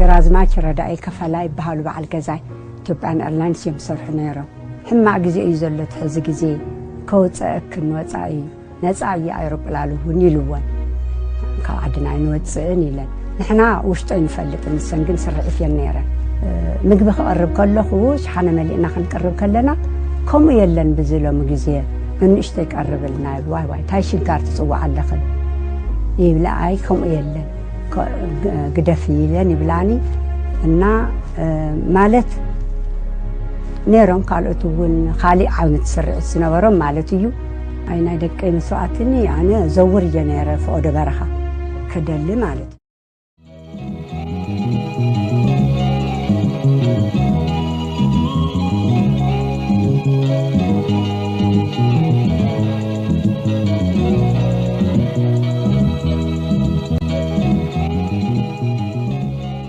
ግራዝማች ረዳኢ ከፈላ ይበሃሉ በዓል ገዛይ። ኢትዮጵያን ኤርላይንስ እዮም ዝሰርሑ ነይሮም። ሕማቕ ግዜ እዩ ዘሎ እቲ ሕዚ ግዜ። ከውፀአክን ወፃኢ ነፃ እዩ ኣይሮፕላን እውን ኢልወን። ካብ ዓድና ኣይንወፅእን ኢለን። ንሕና ውሽጦ ይንፈልጥ፣ ንሰን ግን ስርዒት እየን ነይረን። ምግቢ ክቐርብ ከለኹ ሸሓነ መሊእና ክንቅርብ ከለና ከምኡ የለን ብዚ ሎሚ ግዜ ንንእሽቶ ይቀርብልና። ዋይ ዋይ ታይ ሽጋር ትፅዋዕ ኣለኽን ይብላ። ኣይ ከምኡ የለን፣ ግደፍ ኢለን ይብላኒ። እና ማለት ነይሮም ካልኦት እውን ካሊእ ዓይነት ስርዒት ዝነበሮም ማለት እዩ። ኣይ ናይ ደቀይ መስዋእትኒ ኣነ ዘውር እየ ነይረ ፈኦዶ በረኻ ከደሊ ማለት እዩ።